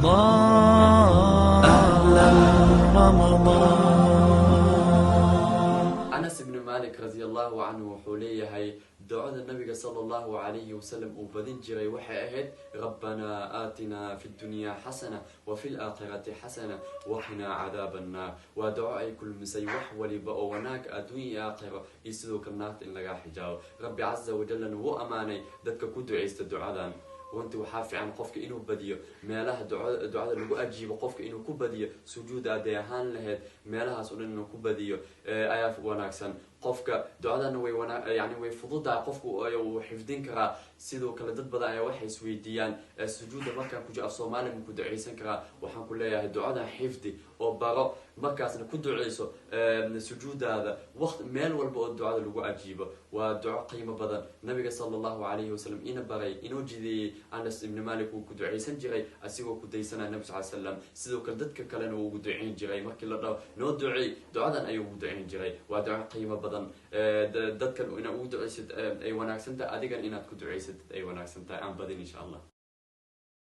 رمضان، أهلا رمضان. Anas ibni Malik رضي الله عنه wuxuu leeyahay, ducada Nabiga صلى الله عليه وسلم uu badin jiray waxay ahayd: ربنا آتنا في الدنيا حسنة وفي الآخرة حسنة وقنا عذاب النار. Waa duco ay kulmisay wax waliba oo wanaag adduunya iyo aakhiro, iyo sidoo kale naarta in lagaa xijaabo. Rabbi عز وجل na wuu amaanay dadka ku ducaysta ducadan. Runtii waxaa fiican qofka inuu badiyo meelaha ducada lagu ajiibo, qofka inuu ku badiyo sujuud aday ahaan lahayd, meelahaas o dhan inuu ku badiyo ayaa wanaagsan. Qofka ducadana way wana yani way fududahay, qofku uu xifdin karaa. Sidoo kale dad badan ayaa waxay isweydiiyaan: sujuudda markaan ku jiro, af Soomaali ma ku ducaysan karaa? Waxaan ku leeyahay, ducadan xifdi oo baro, markaasna ku duceyso sujuudaada waqt meel walba oo ducada lagu ajiibo. Waa duco qiimo badan Nabiga صلى الله عليه وسلم ina baray, inoo jideeyey. Anas Ibni Malik wuu ku ducaysan jiray asigoo ku daysanaya Nabi sal slam. Sidoo kale dadka kalena wuu ugu duceyn jiray. Markii la dhaho "noo duceey", ducadan ayuu ugu duceyn jiray. Waa duco qiimo badan. Dadkan inaad ugu duceysid ay wanaagsan tahay, adigan inaad ku duceysatid ay wanaagsan tahay. Aan badin, insha Allah.